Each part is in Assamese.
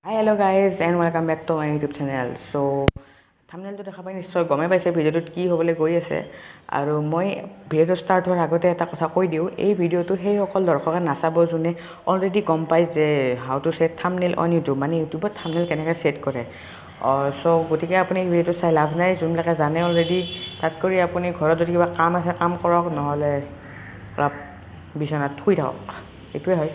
Hello guys and welcome back to my YouTube channel. So থাম্বনেইলটো দেখা পাই নিশ্চয় গমেই পাইছে ভিডিঅ'টোত কি হ'বলৈ গৈ আছে। আৰু মই ভিডিঅ'টো ষ্টাৰ্ট হোৱাৰ আগতে এটা কথা কৈ দিওঁ, এই ভিডিঅ'টো সেইসকল দৰ্শকে নাচাব যোনে অলৰেডি গম পায় যে how to set thumbnail on YouTube, মানে ইউটিউবত থাম্বনেইল কেনেকৈ ছেট কৰে। চ' গতিকে আপুনি এই ভিডিঅ'টো চাই লাভ নাই, যোনবিলাকে জানে অলৰেডি। তাতকৈ আপুনি ঘৰত যদি কিবা কাম আছে কাম কৰক, নহ'লে অলপ বিচনাত শুই থাকক, এইটোৱে হয়।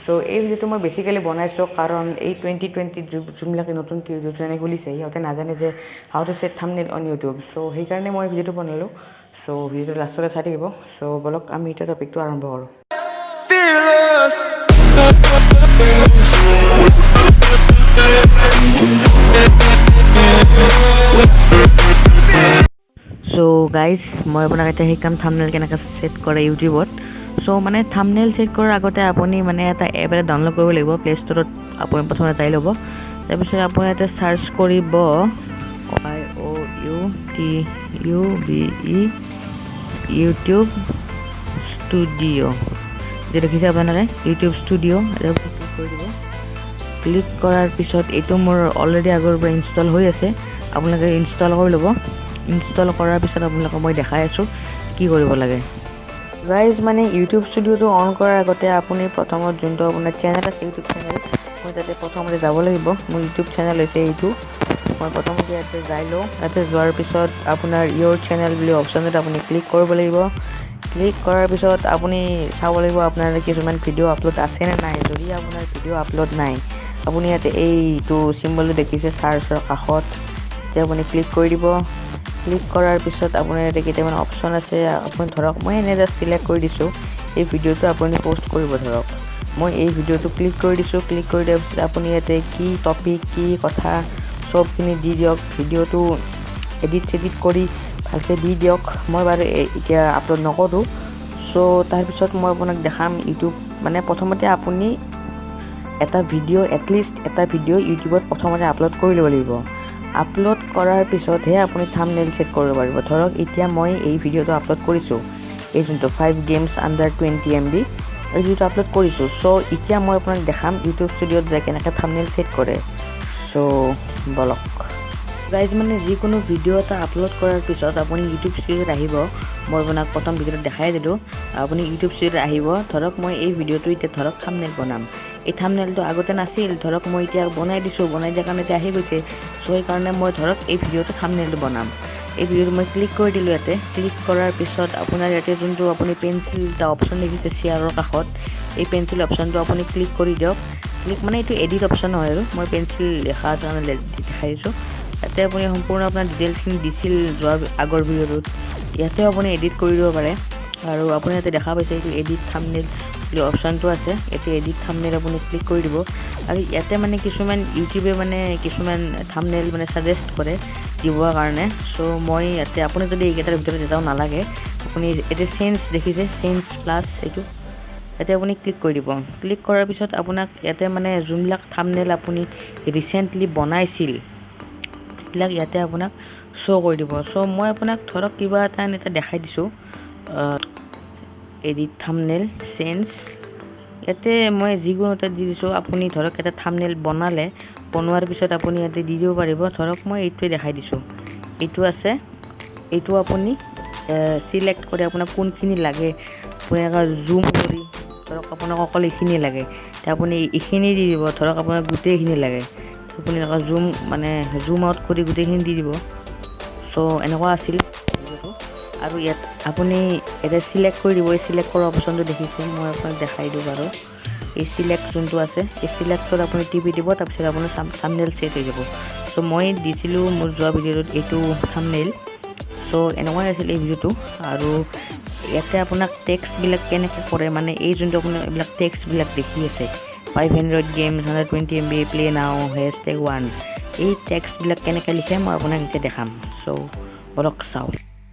চ' এই ভিডিঅ'টো মই বেচিকেলি বনাইছোঁ কাৰণ এই 2020ত যোনবিলাকে নতুনকৈ ইউটিউব চেনেল খুলিছে সিহঁতে নাজানে যে how to set thumbnail on YouTube. So সেইকাৰণে মই ভিডিঅ'টো বনালোঁ। চ' ভিডিঅ'টো লাষ্টলৈ চাই থাকিব। চ' ব'লক আমি এতিয়া টপিকটো আৰম্ভ কৰোঁ। Fearless. চ' গাইজ, মই আপোনাক এতিয়া শিকাম থাম্বনেইল কেনেকৈ ছেট কৰে ইউটিউবত। চ' মানে থাম্বনেইল ছেট কৰাৰ আগতে আপুনি মানে এটা এপ এটা ডাউনলোড কৰিব লাগিব। প্লে ষ্ট'ৰত আপুনি প্ৰথমতে যাই ল'ব, তাৰপিছত আপুনি ইয়াতে চাৰ্চ কৰিব YOUTUBE YouTube studio. এতিয়া দেখিছে আপোনালোকে ইউটিউব ষ্টুডিঅ', এতিয়া ক্লিক কৰি দিব। ক্লিক কৰাৰ পিছত এইটো মোৰ অলৰেডি আগৰ পৰা ইনষ্টল হৈ আছে, আপোনালোকে ইনষ্টল কৰি ল'ব। ইনষ্টল কৰাৰ পিছত আপোনালোকক মই দেখাই আছোঁ কি কৰিব লাগে। গাইজ, মানে ইউটিউব ষ্টুডিঅ'টো অন কৰাৰ আগতে আপুনি প্ৰথমত যোনটো আপোনাৰ চেনেল আছে ইউটিউব চেনেল, মই তাতে প্ৰথমতে যাব লাগিব। মোৰ ইউটিউব চেনেল হৈছে এইটো। মই প্ৰথমতে ইয়াতে যাই লওঁ। ইয়াতে যোৱাৰ পিছত আপোনাৰ ইয়ৰ চেনেল বুলি অপশ্যনত আপুনি ক্লিক কৰিব লাগিব। ক্লিক কৰাৰ পিছত আপুনি চাব লাগিব আপোনাৰ কিছুমান ভিডিঅ' আপলোড আছেনে নাই। যদি আপোনাৰ ভিডিঅ' আপলোড নাই, আপুনি ইয়াতে এইটো চিম্বলটো দেখিছে চাৰ্চৰ কাষত, এতিয়া আপুনি ক্লিক কৰি দিব। ক্লিক কৰাৰ পিছত আপোনাৰ ইয়াতে কেইটামান অপশ্যন আছে। আপুনি ধৰক মই এনেই জাষ্ট চিলেক্ট কৰি দিছোঁ, এই ভিডিঅ'টো আপুনি প'ষ্ট কৰিব। ধৰক মই এই ভিডিঅ'টো ক্লিক কৰি দিছোঁ। ক্লিক কৰি দিয়াৰ পিছত আপুনি ইয়াতে কি টপিক কি কথা চবখিনি দি দিয়ক। ভিডিঅ'টো এডিট চেডিট কৰি ভালকৈ দি দিয়ক। মই বাৰু এতিয়া আপলোড নকৰোঁ। চ' তাৰপিছত মই আপোনাক দেখাম ইউটিউব মানে প্ৰথমতে আপুনি এটা ভিডিঅ', এটলিষ্ট এটা ভিডিঅ' ইউটিউবত প্ৰথমতে আপলোড কৰি ল'ব লাগিব। আপলোড কৰাৰ পিছতহে আপুনি থাম্বনেইল ছেট কৰিব পাৰিব। ধৰক এতিয়া মই এই ভিডিঅ'টো আপলোড কৰিছোঁ, এই যোনটো 5 games under 20 MB, এই ভিডিঅ'টো আপলোড কৰিছোঁ। চ' এতিয়া মই আপোনাক দেখাম ইউটিউব ষ্টুডিঅ'ত যাই কেনেকৈ থাম্বনেইল ছেট কৰে। চ' ব'লক গাইজ। মানে যিকোনো ভিডিঅ' এটা আপলোড কৰাৰ পিছত আপুনি ইউটিউব ষ্টুডিঅ'ত আহিব। মই আপোনাক প্ৰথম ভিডিঅ'টোত দেখাই দিলোঁ। আপুনি ইউটিউব ষ্টুডিঅ'ত আহিব। ধৰক মই এই ভিডিঅ'টো এতিয়া ধৰক থাম্বনেইল বনাম। এই থাম্বনেইলটো আগতে নাছিল, ধৰক মই এতিয়া বনাই দিছোঁ। বনাই দিয়াৰ কাৰণে এতিয়া আহি গৈছে। চ' সেইকাৰণে মই ধৰক এই ভিডিঅ'টো থাম্বনেইলটো বনাম। এই ভিডিঅ'টো মই ক্লিক কৰি দিলোঁ। ইয়াতে ক্লিক কৰাৰ পিছত আপোনাৰ ইয়াতে যোনটো আপুনি পেঞ্চিল এটা অপশ্যন দেখিছে চেয়াৰৰ কাষত, এই পেঞ্চিল অপশ্যনটো আপুনি ক্লিক কৰি দিয়ক। ক্লিক মানে এইটো এডিট অপশ্যন হয় আৰু মই পেঞ্চিল দেখাৰ কাৰণে দেখাই দিছোঁ। ইয়াতে আপুনি সম্পূৰ্ণ আপোনাৰ ডিটেইলছখিনি দিছিল যোৱাৰ আগৰ ভিডিঅ'টোত, ইয়াতেও আপুনি এডিট কৰি দিব পাৰে। আৰু আপুনি ইয়াতে দেখা পাইছে এইটো এডিট থাম্বনেইল বুলি অপশ্যনটো আছে। ইয়াতে এডিট থাম্বনেইল আপুনি ক্লিক কৰি দিব। আৰু ইয়াতে মানে কিছুমান ইউটিউবে মানে কিছুমান থাম্বনেইল মানে ছাজেষ্ট কৰে দিবৰ কাৰণে। চ' মই ইয়াতে আপুনি যদি এইকেইটাৰ ভিতৰত এটাও নালাগে, আপুনি এতিয়া চেঞ্জ দেখিছে, চেঞ্জ প্লাছ, এইটো ইয়াতে আপুনি ক্লিক কৰি দিব। ক্লিক কৰাৰ পিছত আপোনাক ইয়াতে মানে যোনবিলাক থাম্বনেইল আপুনি ৰিচেণ্টলি বনাইছিল সেইবিলাক ইয়াতে আপোনাক শ্ব' কৰি দিব। চ' মই আপোনাক ধৰক কিবা এটা এনে এটা দেখাই দিছোঁ। এডিট থাম্বনেইল চেঞ্জ, ইয়াতে মই যিকোনো এটা দি দিছোঁ। আপুনি ধৰক এটা থাম্বনেইল বনালে, বনোৱাৰ পিছত আপুনি ইয়াতে দি দিব পাৰিব। ধৰক মই এইটোৱে দেখাই দিছোঁ, এইটো আছে। এইটো আপুনি চিলেক্ট কৰি আপোনাক কোনখিনি লাগে আপুনি এনেকুৱা জুম কৰি, ধৰক আপোনাক অকল এইখিনি লাগে এতিয়া আপুনি এইখিনি দি দিব। ধৰক আপোনাক গোটেইখিনি লাগে, আপুনি এনেকুৱা জুম মানে জুম আউট কৰি গোটেইখিনি দি দিব। চ' এনেকুৱা আছিল ভিডিঅ'টো। আৰু ইয়াত আপুনি এতিয়া চিলেক্ট কৰি দিব। এই চিলেক্ট কৰা অপশ্যনটো দেখিছে, মই আপোনাক দেখাই দিওঁ বাৰু। এই চিলেক্ট যোনটো আছে, এই চিলেক্টত আপুনি টিপি দিব, তাৰপিছত আপোনাৰ থাম্বনেইল ছেট হৈ যাব। চ' মই দিছিলোঁ মোৰ যোৱা ভিডিঅ'টোত এইটো থাম্বনেইল। চ' এনেকুৱাই আছিল এই ভিডিঅ'টো। আৰু ইয়াতে আপোনাক টেক্সটবিলাক কেনেকৈ কৰে, মানে এই যোনটো আপুনি এইবিলাক টেক্সটবিলাক দেখি আছে, 500 games 120 MB play now #1, এই টেক্সটবিলাক কেনেকৈ লিখে মই আপোনাক এতিয়া দেখাম। চ' ব'লক চাওঁ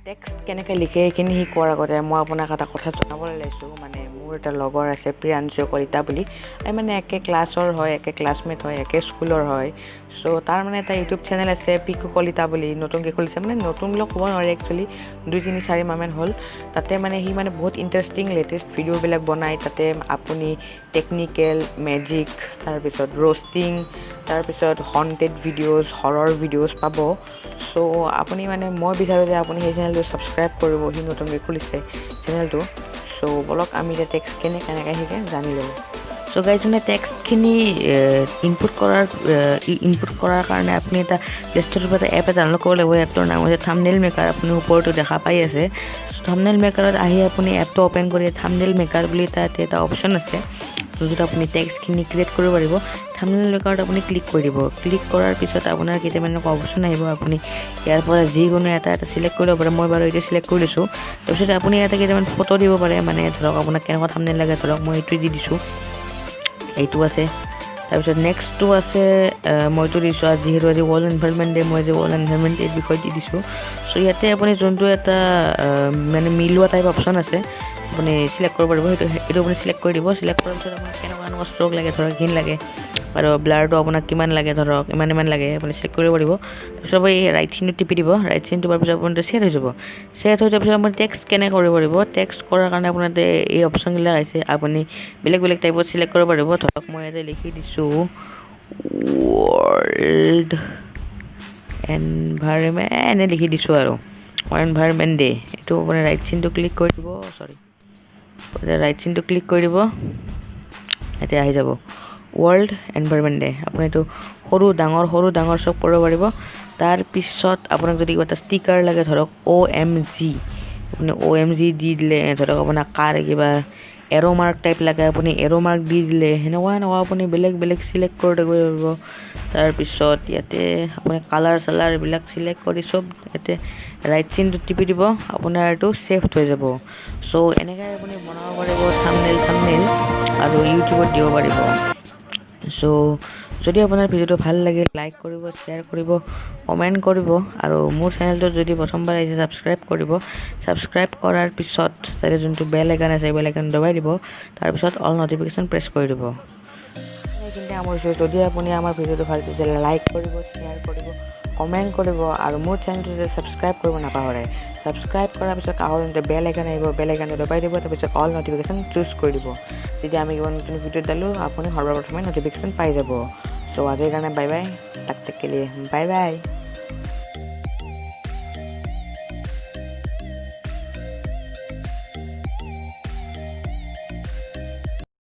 টেক্সট কেনেকৈ লিখে। এইখিনি শিকোৱাৰ আগতে মই আপোনাক এটা কথা জনাবলৈ ওলাইছোঁ। মানে মোৰ এটা লগৰ আছে প্ৰিয়াংশু কলিতা বুলি, এই মানে একে ক্লাছৰ হয়, একে ক্লাছমেট হয়, একে স্কুলৰ হয়। চ' তাৰ মানে এটা ইউটিউব চেনেল আছে পিকু কলিতা বুলি, নতুনকৈ খুলিছে। মানে নতুন বুলি ক'ব নোৱাৰি একচুৱেলি, 2, 3, 4 মাহমান হ'ল। তাতে মানে সি মানে বহুত ইণ্টাৰেষ্টিং লেটেষ্ট ভিডিঅ'বিলাক বনায়। তাতে আপুনি টেকনিকেল, মেজিক, তাৰপিছত ৰ'ষ্টিং তাৰপিছত হণ্টেড ভিডিঅ'জ, হৰৰ ভিডিঅ'জ পাব। চ' আপুনি মানে মই বিচাৰোঁ যে আপুনি সেই চেনেলটো ছাবস্ক্ৰাইব কৰিব, সি নতুনকৈ খুলিছে চেনেলটো। চ' ব'লক, আমি এতিয়া টেক্সট কেনেকৈ শিকে জানি লওঁ। চ' গাইজ, মানে টেক্সটখিনি ইনপুট কৰাৰ কাৰণে আপুনি এটা প্লে ষ্ট'ৰৰ পৰা এটা এপ এটা ডাউনলোড কৰিব লাগিব। এপটোৰ নাম হৈছে থামনেল মেকাৰ। আপুনি ওপৰতো দেখা পাই আছে। থামনেল মেকাৰত আহি আপুনি এপটো অ'পেন কৰি থামনেল মেকাৰ বুলি তাতে এটা অপশ্যন আছে, যোনটোত আপুনি টেক্সটখিনি ক্ৰিয়েট কৰিব পাৰিব। থামনেল মেকাৰত আপুনি ক্লিক কৰি দিব। ক্লিক কৰাৰ পিছত আপোনাৰ কেইটামান এনেকুৱা অপশ্যন আহিব। আপুনি ইয়াৰ পৰা যিকোনো এটা এটা চিলেক্ট কৰি ল'ব পাৰে। মই বাৰু এতিয়া চিলেক্ট কৰি লৈছোঁ। তাৰপিছত আপুনি ইয়াতে কেইটামান ফটো দিব পাৰে, মানে ধৰক আপোনাক কেনেকুৱা থামনেল লাগে। ধৰক মই এইটো দি দিছোঁ, এইটো আছে। তাৰপিছত নেক্সটটো আছে, মইতো দিছোঁ আজি, যিহেতু আজি ৱৰ্ল্ড এনভাইৰনমেণ্ট ডে, মই আজি ৱৰ্ল্ড এনভাইৰনমেণ্ট ডেৰ বিষয়ে দি দিছোঁ। চ' ইয়াতে আপুনি যোনটো এটা মানে মিলোৱা টাইপ অপশ্যন আছে, আপুনি চিলেক্ট কৰিব পাৰিব। এইটো আপুনি চিলেক্ট কৰি দিব। চিলেক্ট কৰাৰ পিছত আপোনাক কেনেকুৱা কেনেকুৱা ষ্ট্ৰক লাগে, ধৰক এইখিনি লাগে, আৰু ব্লাৰটো আপোনাক কিমান লাগে, ধৰক ইমান ইমান লাগে, আপুনি চিলেক্ট কৰিব পাৰিব। তাৰপিছত আপুনি এই ৰাইট চিনটো টিপি দিব। ৰাইট চিন টিপাৰ পিছত আপোনাৰ ছেট হৈ যাব। ছেট হৈ যোৱাৰ পিছত আপুনি টেক্সট কেনেকৈ কৰিব পাৰিব? টেক্সট কৰাৰ কাৰণে আপোনাৰ এই অপশ্যনবিলাক আহিছে। আপুনি বেলেগ বেলেগ টাইপত চিলেক্ট কৰিব পাৰিব। ধৰক মই ইয়াতে লিখি দিছোঁ ৱৰ্ল্ড এনভাইৰমেণ্ট, এনেই লিখি দিছোঁ আৰু এনভাইৰমেণ্ট ডে। এইটো আপুনি ৰাইট চিনটো ক্লিক কৰি দিব, চৰি, ৰাইট চিনটো ক্লিক কৰি দিব। এতিয়া আহি যাব ৱৰ্ল্ড এনভাইৰমেণ্ট ডে। আপুনি এইটো সৰু ডাঙৰ, সৰু ডাঙৰ চব কৰিব পাৰিব। তাৰপিছত আপোনাক যদি কিবা এটা ষ্টিকাৰ লাগে, ধৰক অ'এমজি, আপুনি অ'এমজি দি দিলে। ধৰক আপোনাক কাৰ কিবা এৰ' মাৰ্ক টাইপ লাগে, আপুনি এৰ' মাৰ্ক দি দিলে। সেনেকুৱা সেনেকুৱা আপুনি বেলেগ বেলেগ চিলেক্ট কৰি দিব পাৰিব। তাৰপিছত ইয়াতে আপুনি কালাৰ চালাৰ এইবিলাক চিলেক্ট কৰি চব ইয়াতে ৰাইট চিনটো টিপি দিব, আপোনাৰ এইটো ছেভ হৈ যাব। চ' এনেকৈ আপুনি বনাব পাৰিব থামনেল থামনেল আৰু ইউটিউবত দিব পাৰিব। চ' যদি আপোনাৰ ভিডিঅ'টো ভাল লাগে, লাইক কৰিব, শ্বেয়াৰ কৰিব, কমেণ্ট কৰিব আৰু মোৰ চেনেলটোত যদি প্ৰথমবাৰ আহিছে, ছাবস্ক্ৰাইব কৰিব। ছাবস্ক্ৰাইব কৰাৰ পিছত তাতে যোনটো বেল আইকন আছে, বেল আইকন দবাই দিব। তাৰপিছত অল নটিফিকেশ্যন প্ৰেছ কৰি দিব। এইখিনিতে সামৰিছোঁ। যদি আপুনি আমাৰ ভিডিঅ'টো ভাল পাইছে, লাইক কৰিব, শ্বেয়াৰ কৰিব, কমেণ্ট কৰিব আৰু মোৰ চেনেলটো ছাবস্ক্ৰাইব কৰিব নাপাহৰে। ছাবস্ক্ৰাইব কৰাৰ পিছত কাষৰ যোনটো বেল আইকন আহিব, বেল আইকনটো দবাই দিব। তাৰপিছত অল নটিফিকেশ্যন চুজ কৰি দিব। তেতিয়া আমি কিবা নতুন ভিডিঅ' দিলোঁ, আপুনি সৰ্বপ্ৰথমে নটিফিকেশ্যন পাই যাব। চ' আজিৰ কাৰণে বাই বাই, तब तक के लिए বাই বাই।